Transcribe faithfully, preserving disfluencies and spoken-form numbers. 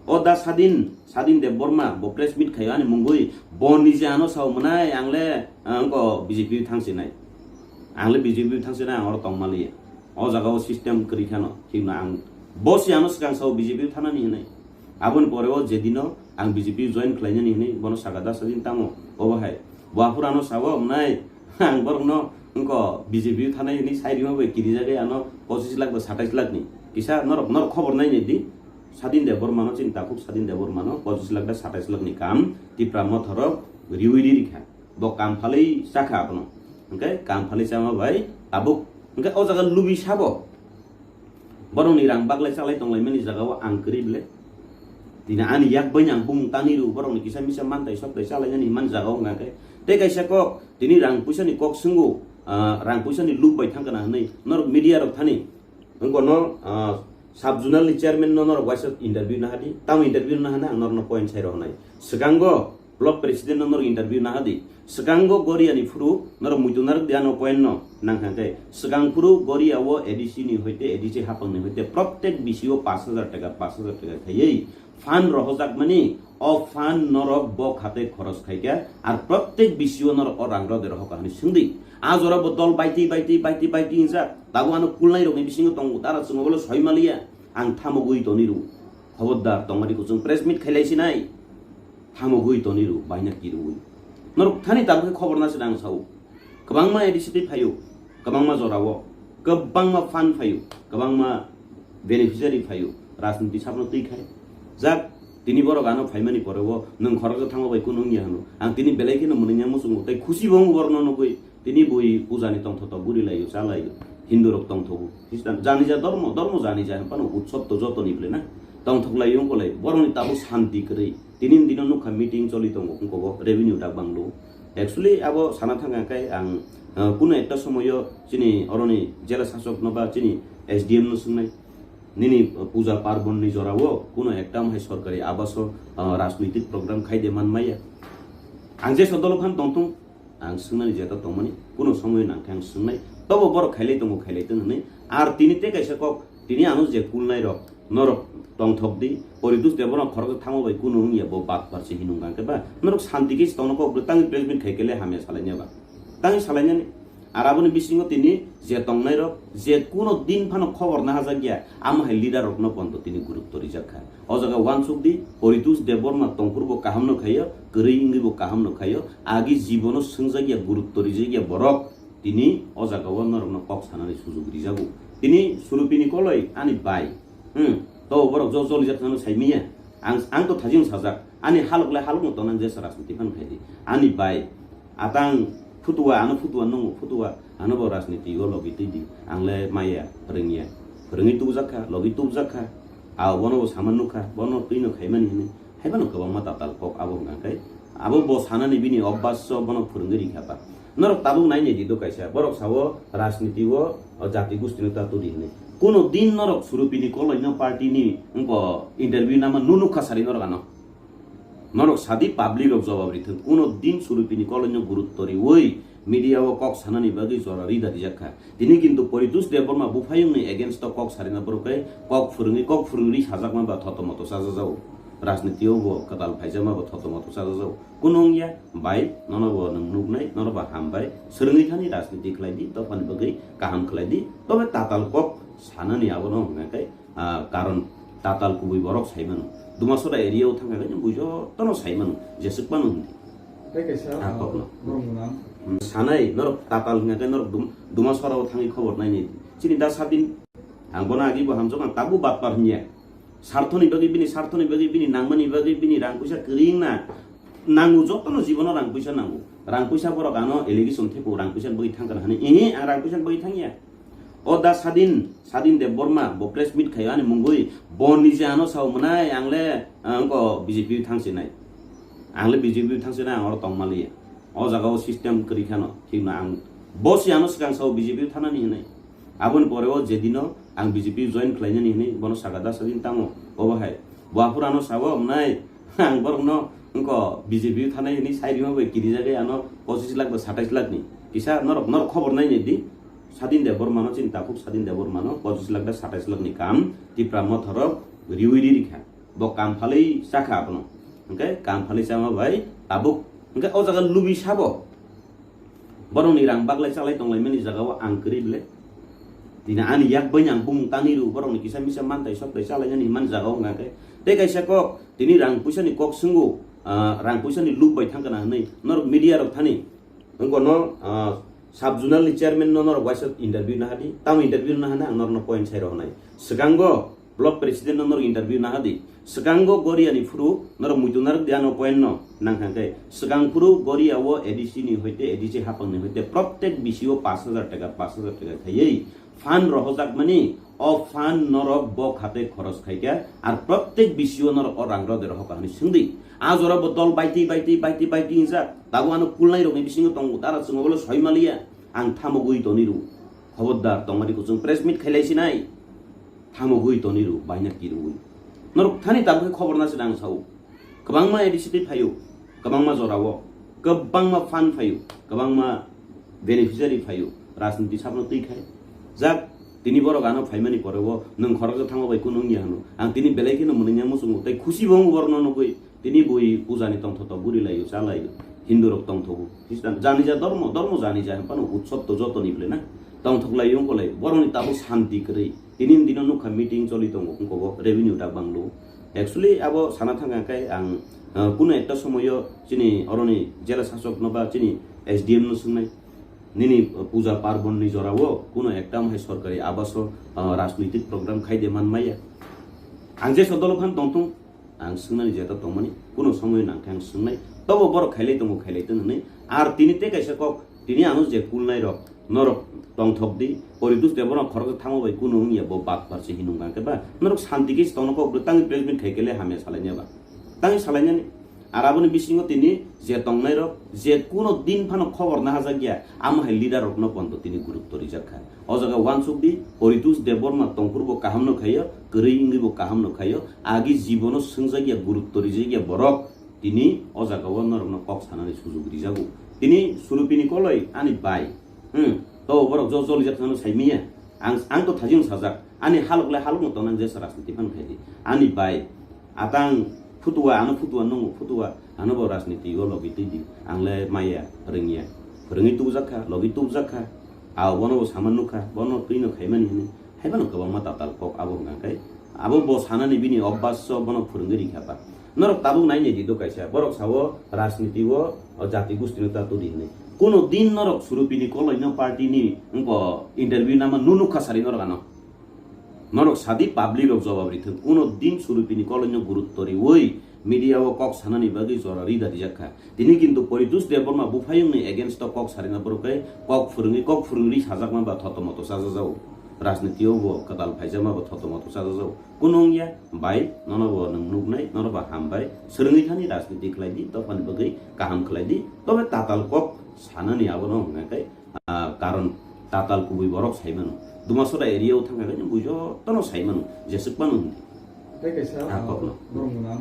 O da Sadin, Sadin Debbarma, bo press meet khaio ani mungwi, bo nije ano sao mwnai, ang le, ah, wngko B J P thangsinai. Ang le B J P thangsinai, ang oro tongmaliya. O jaga o system kwrwi khano, himno ang, bo si ano swkang sao B J P thanani hinwi. Aboni pore o jedino ang B J P join khlainani hinwi, bono saka da Sadin tamo, obo hai. Bo aphuru ano sao mwnai, ang borokno wngko B J P thanai hinwi sai rima bai kirijagwi ano pochis lakh ba satais lakh ni. Kisa norok, norok khobor nainai di. Sadin Debbarmano chini takhuk Sadin Debbarmano pochis lakh da satais lakh ni kam Tipra Motha rok riwi ri rikha. Bo kam phalwi chakha abono. Hwnkhe kam phalwi chama bai tabuk. Hwnkhe o jaga lubi sabo. Borokni rang baglai chalai tonglaimani jagao ang kwrwi ble. Tini ani yak bai ang bumung tani rw borokni kisa misa mantai soktai chalainani man jagao hwnkha khe. Tei kaisa kok tini rang puisani kok swngo, ah, rang puisani luk bai thangkana hwnwi norok media rok thani. Wngkono, ah, sub zonal ni chairman no norok waisa interview nahadi, tamo interview nahana ang norokno point sai rohonai. Swkango block president no norok interview nahadi. Swkango Goria ni phuru norok muitu narwk di ano point no nangkha khe. Swkang phuru Goria o A D C ni hoite A D C hapang ni hoite prottek B C o pash hajar taka, pash hajar taka khaiwi fund rohojakmani, o fund norok bo khate khoros khaikha, ar prottek B C o norok o rang rode rohokha hwnwi swngdi. A jora bo dol baiti, baiti, baiti, baiti hinjak. Tabuk ano kulnai rokni bisingo tongo, dara chwngno bole soi maliya. Ang thamogwi toni rw. Khobordar, tongmani kuchung press meet khailai sinai. Thamogwi toni rw, baina kirwi. Norok thani tabuk khe khobor na sida ang sao. Kwbangma A D C twi phaio, kwbangma jorao, kwbangma fund phaio, kwbangma beneficiary phaio, rajniti sabno twi khai. Jak, tini borok ano phaimani poreo nwng khoroksa thango bai kunu wngya hwno. Ang tini belai kheno mwnwnya muchungo tei khusi bo wngo borokno nugwi. Tini bui pujani tongthotok guri laio, cha laio. Hindu rok tongthogo. Khristan jani ja dormo, dormo jani ja hwnphano utsob to joto ni ble na. Tongthok laio wngko lai. Borokni tabuk santi kwrwi. Tini dino nukha meeting choli tongo wngko bo revenue dak banglo. Actually abo sana thangkha khe ang, ah, kuno ekta somoyo chini oroni jela sasok no ba chini S D M no swngnai. Nini puja parbon ni jorao kuno ekta hai sorkari abaso, ah, rajnitik program khaide man maya. Ang je sodolo phan tongthung. Ang swngnani jeta tongmani, kuno somoy nangkhe ang swngnai. Tobo borok khailai tongo, khailai tong hwnwi. Ar tini tei kaisa kok, tini ano je kulnai rok, norok tongthok di, Poritus Debbarma khoroksa thango bai kuno wngya bo bat par se hinung kangkhe ba. Norok santi khe tongno kok bwtangwi press meet khai kele hamya salaina ba. Tangwi salainani. Ar aboni bisingo tini je tongnai rok, je kuno din phano khobor nahajakya, amo hai leader rokno pondo tini gurutto rijak kha. O jaga uansuk di, Poritus Debbarma tongphuru bo kaham no khaio, kwrwi wngwi bo kaham no khaio, agi jibono swngjak ya, gurutto rijak ya borok, tini o jaga o norok no kok sanani sujuk rijago. Tini Surupini koloi ani bai, hmm, to borok jo jolijak no sai miya. Ang, ang to thajin sajak, ani halok le halok no tonang je rajniti phan khai di. Ani bai, atang phutua, ano phutua nungo, phutua, ano bo rajniti o logi twi di. Ang le maya, phwrwngya, phwrwngwi tubujak kha, logi tubujak kha. A bono bo sama nukha, bono twi no khaimani hinwi. Haiphano kwbangma tatal kok abo hwnka khe, abo bo sanani bini obbasso bono phwrwngwi rikha ba. Norok tabuk nai nai di do kaisa, borok sao rajniti o, o jati gustino ta turi hinwi. Kuno din norok Surupini koloi no party ni wngko interview nama nunu khasari norok ano. Norok sadi public rok jawab rithwng. Kuno din Surupini koloi no gurutto riwi media o kok sanani bagwi jora rida rijak kha. Tini kintu Poritus Debbarma buphayungni against o kok sarina borok khe kok phwrwngwi, kok phwrwngwi sajakma ba thoto moto chajajago. Rajniti o bo kwtal phaijakma ba thoto moto chajajago. Kunu wngya bai, nono bo nwng nuknai, nono bo hambai. Swrwngwi thani rajniti khlai di, dophani bagwi kaham khlai di. Tobe tatal kok sanani abono hwnka khe, ah, karon tatal kubui borok sai mano. Dumasora area o thangkha khe bui jotono sai mano, jeswk mano hwnwi. Tei kaisa, ah, ah, kokno. Borok gwnang. Hmm, sanai, norok tatal hwnka khe norok Dum-, Dumasora o thangwi khobor nainai. Chini da Sadin, ang bono agi bo hamjak, ang tabuk batpar hwnya. Sarthoni bagwi bini, sarthoni bagwi bini, nangmani bagwi bini rang puisa kwrwi wngna nango, jotono jibono rang puisa nango. Rang puisa borok ano allegation thepo, rang puisa bagwi thangkha hwnwi. Ehe, ang rang puisa bagwi thangya. O da Sadin, Sadin Debbarma, bo press meet khaio ani mungwi, bo nije ano sao mwnai, ang le, ah, wngko B J P thangsinai. Ang le B J P thangsinai, ang oro tongmaliya. O jaga o system kwrwi khano, himno ang, bo si ano swkang sao B J P thanani hinwi. Aboni pore o jedino ang B J P join khlainani hinwi, bono saka da Sadin tamo, obo hai. Bo aphuru ano sao mwnai, ang borokno wngko B J P thanai hinwi sai rima bai kirijagwi ano pochis lakh ba satais lakh ni. Kisa norok, norok khobor nainai di. Sadin Debbarmano chini takhuk Sadin Debbarmano pochis lakh da satais lakh ni kam Tipra Motha rok riwi ri rikha. Bo kam phalwi chakha abono. Hwnkhe kam phalwi chama bai tabuk. Hwnkhe o jaga lubi sabo. Borokni rang baglai chalai tonglaimani jagao ang kwrwi le. Tini ani yak bai ang bumung tani rw borokni kisa misa mantai soktai chalainani himani jagao hwnkha khe. Tei kaisa kok tini rang puisani kok swngo, ah, rang puisani luk bai thangkana hwnwi norok media rok thani. Wngkha no, ah, sub zonal ni chairman no norok waisa interview nahadi, tamo interview nahana ang norokno point sai rw hwnai. Swkango block president no norok interview nahadi. Swkango Goria ni phuru norok muitu narwk di ano point no nangkha khe. Swkang phuru Goria o A D C ni hoite A D C hapang ni hoite prottek B C o pash hajar taka, pash hajar taka khaiwi fund rohojak mani, o fund norok bo khate khoros khaikha, ar prottek B C o norok o rang rode rohokha hwnwi swngdi. A jora bo dol baiti, baiti, baiti, baiti hinjak. Tabuk ano kulnai rokni bisingo tongo, dara chwng obole soi maliya. Ang thamogwi toni rw. Khobordar tongmani kuchung press meet khailai sinai. Thamogwi toni rw, baina kirwi. Norok thani tabuk khe khobor na se ang sao. Kwbangma A D C twi phaio, kwbangma jorao, kwbangma fund phaio, kwbangma beneficiary phaio, rajniti sabno twi khai. Jak, tini borok ano phaimani poreo nwng khoroksa thango bai kunu wngya hwno. Ang tini belai kheno mwnwngya muchungo, tei khusi bo wngo borokno nugwi. Tini bui pujani tongthotok guri laio, cha laio. Hindu rok tongthogo. Khristan, jani ja dormo, dormo jani ja, phano utsob to joto ni bwle na. Tongthok laio, wngko laio. Borokni tabuk santi kwrwi. Tini dino nukha meeting choli tongo, wngko bo revenue dak banglo. Actually, abo sana thangkha khe ang, ah, kuno ekta somoyo chini oroni jela sasok no ba chini S D M no swngnai. Nini puja parbon ni jorao kuno ekta hai sorkari abaso, ah, rajnitik program khaide man maya. Ang je sodolo phan tongthung, ang swngnani jeta tongmani, kuno somoy nangkhe ang swngnai, tobo borok khailai tongo, khailai tong hwnwi. Ar tini tei kaisa kok, tini ano je kulnai rok, norok tongthok di, Poritus Debbarma khoroksa thango bai kuno wngya bo bak parsi hinung kangkhe ba, norok santi khe tongno kok bwtangwi press meet khai kele hamya salaini ba. Tangwi salainani, ar aboni bisingo tini je tongnai rok, je kuno din phano khobor nahajakya, amo hai leader rokno pondo tini gurutto rijak kha. O jaga uansuk di, Poritus Debbarma tongphuru bo kaham no khaio, kwrwi wngwi bo kaham no khaio, agi jibono swngjak ya, gurutto rijak ya borok, tini o jaga o norok no kok sanani sujuk rijago. Tini Surupini koloi ani bai, hmm, to borok jo jolijak thangno saimiya, ang, ang to thajing sajak, ani halok le halok no tongnang jesa rajniti phan khaidi, ani bai, atang phutua, ano phutua nungo, phutua, ano bo rajniti o logi twi di. Ang le maya, phwrwngya. Phwrwngwi tubujak kha, logi tubujak kha. Ao bono bo sama nukha, bono twi no khaimani hwnwi. Haiphano kwbangma tatal kok abo hwnkha khe. Abo bo sanani bini obbaso bono phwrwngwi rikha ba. Norok tabuk nai nai di do kaisa. Borok sao rajniti o, o jati gusti no ta tudi hwnwi. Kuno din norok Surupini koloi no party ni wngko interview nama nunukha sari norok ano. Norok sadi public rok jawab rithwng, kuno din Surupini koloi no gurutto riwi media o kok sanani bagwi jora rida dijak kha. Tini kintu Poritus Debbarma buphayung ni against o kok sarina borok khe kok phwrwngwi, kok phwrwngwi sajakma ba thoto moto chajajago. Rajniti o bo kwtal phaijakma ba thoto moto chajajago. Kuno wngya bai, nono bo nwng nuknai, nono bo hambai. Swrwngwi thani rajniti khlai di, dophani bagwi kaham khlai di. Tobe tatal kok sanani abono hwnkha khe, ah, karon tatal kubui borok sai mano. Dumasora area o thangkha khe bui jotono sai mano, jeswk mano hwnwi. Tei kaisa, ah, kokno. Borok mwnam.